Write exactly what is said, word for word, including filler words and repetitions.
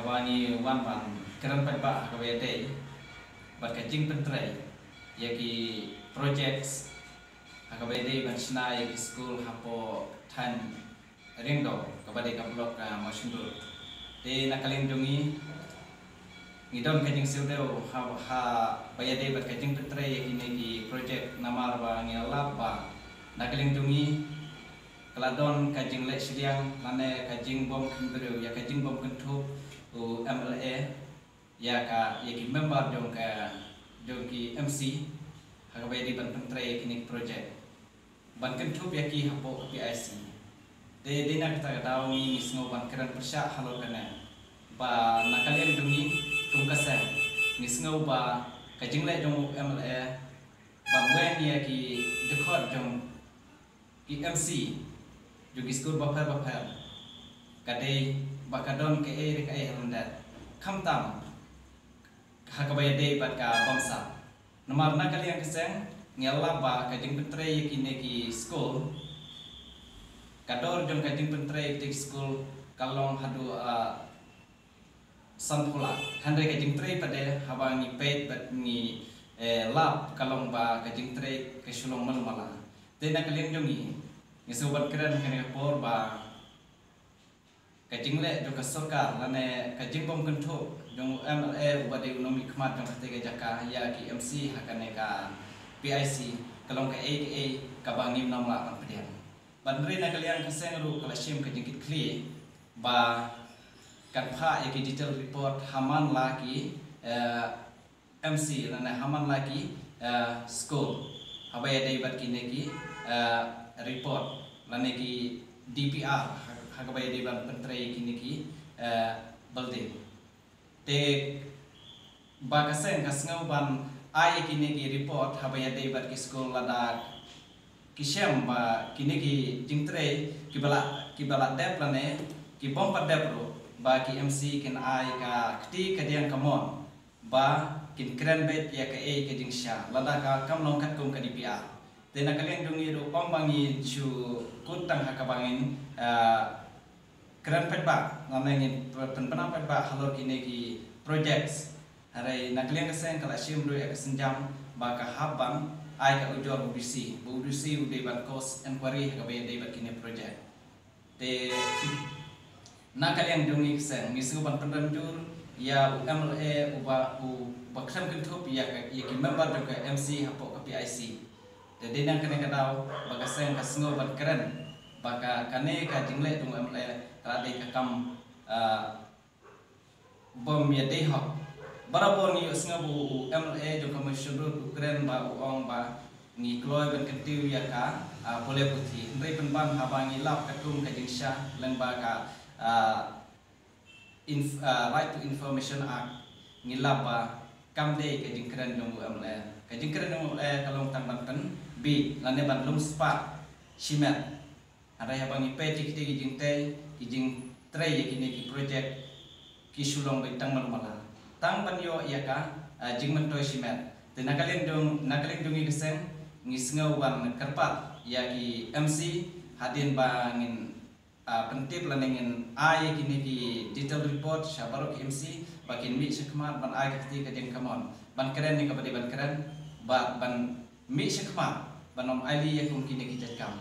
Kaba ngi wan ban kren pat ba ha kaba ïadei bad ka jingpyntrei ïa ki projects ha kaba ïadei ban shna ïa ki skul hapoh thaiñ Riangdo kaba dei ka block ka Mawshynrut. Te na ka liang jong ngi ngi don ka jingsiewdew ha, ha ba ïadei bad ka jingpyntrei ïa kine ki project namar ba ngi la lap ba na ka liang jong ngi ka la don ka jingleh shiliang lane ka jingbym khynbriew ïa ka jingbym kynthup u M L A ïa ka, ïa ki member jong ka, jong ki M C ha kaba ïadei ban pyntrei ïa kine ki project ban kynthup ïa ki hapoh ka P I C. Te dei na kata ka daw ngi, ngi sngew ban kren pyrshah halor kane ba na ka liang jong ngi kum ka seng ngi sngew ba ka jingleh jong u M L A ban weng ïa ki dkhot jong ki M C jong ki skul bapher bapher ka dei ba ka don kaei re kaei ha lyndet, khamtam ha kaba ïadei bad ka bamsap. Namar na ka liang ka seng ngi la lap ba ka jingpyntrei ïa kine ki skul, ka dor jong ka jingpyntrei ïa kine ki skul ka long haduh, ah, sanphew lak. Hynrei ka jingtrei pat de haba ngi peit bad ngi, eh, lap ka long ba ka jingtrei ka shu long malu mala. Te na ka liang jong ngi, ngi sngew ban kren ha kane ka por ba ka jingleh jong ka sorkar lane ka jingbym kynthup jong u M L A uba dei u nongmihkhmat jong katei ka jaka ïa ki M C ha kane ka P I C ka long kaei kaei kaba ngim nym lah ban pdiang. Bad hynrei na ka liang ka seng ruh ka la shim ka jingkitkhlieh ba kan phah ïa ki detail report ha man la ki, eh, M C lane ha man la ki, eh, skul haba ïadei bad kine ki, eh, report lane ki D P R ha, ha kaba ïadei ban pyntrei kine ki, eh, building. Te ba ka seng ka sngew ban ai kine ki report haba ïadei bad ki skul lada ki shem ba kine ki jingtrei kiba la, kiba la dep lane ki bym pat dep ruh ba ki M C kin ai ka kti ka diang ka mon ba kin kren beit ïa kaei ka jingshisha lada ka kam long katkum ka D P R. Te na ka liang jong ngi ruh ym ba ngi shu kut tang ha kaba ngin, ah, kren pat ba, namar ngin pynbna pat ba halor kine ki projects. Hynrei na ka liang ka seng ka la shim ruh ïa ka sienjam ba ka hap ban ai ka ujor u D C, ba u D C u dei ban cause enquiry ha kaba ïadei bad kine project. Te na ka liang jong ngi ka seng ngi sngew ban pynrem jur ïa u M L A uba, uba khlem kynthup ïa ka, ïa ki member jong ka M C hapoh ka P I C. Te dei na kane ka daw ba ka seng ka sngew ban kren ba ka, kane ka jingleh jong u M L A ka la dei ka kam, ah, bym ïadei hok. Barabor ngi ïohsngew ba u M L A jong ka Mawshynrut u kren ba u ong ba ngi kloi ban kyntiew ïa ka, ah, pule puthi. Hynrei pynban haba ngi lap katkum ka jingshisha lyngba ka, ah, inf-, ah, Right to Information Act ngi lap ba kam dei ka jingkren jong u M L A. Ka jingkren jong u M L A ka long tang ban pynbeit lane ban lum spah shimet. Hynrei haba ngi peit ïa kitei ki jingtei, ki jingtrei ïa kine ki project ki shu long beit tang malu mala. Tang ban ïoh ïa ka, ah, jingmyntoi shimet. Te na ka liang jong, na ka liang jong ngi ka seng ngi sngew ban kyrpad ïa ki M C hadien ba ngin, ah, pyntip lane ngin ai ïa kine ki detail report sha baroh ki M C ba kin mih shakhmat ban ai ka kti ka diang ka mon ban kren ïa kaba dei ban kren bad ban mih shakhmat ban ym ailad ïa kum kine ki jait kam.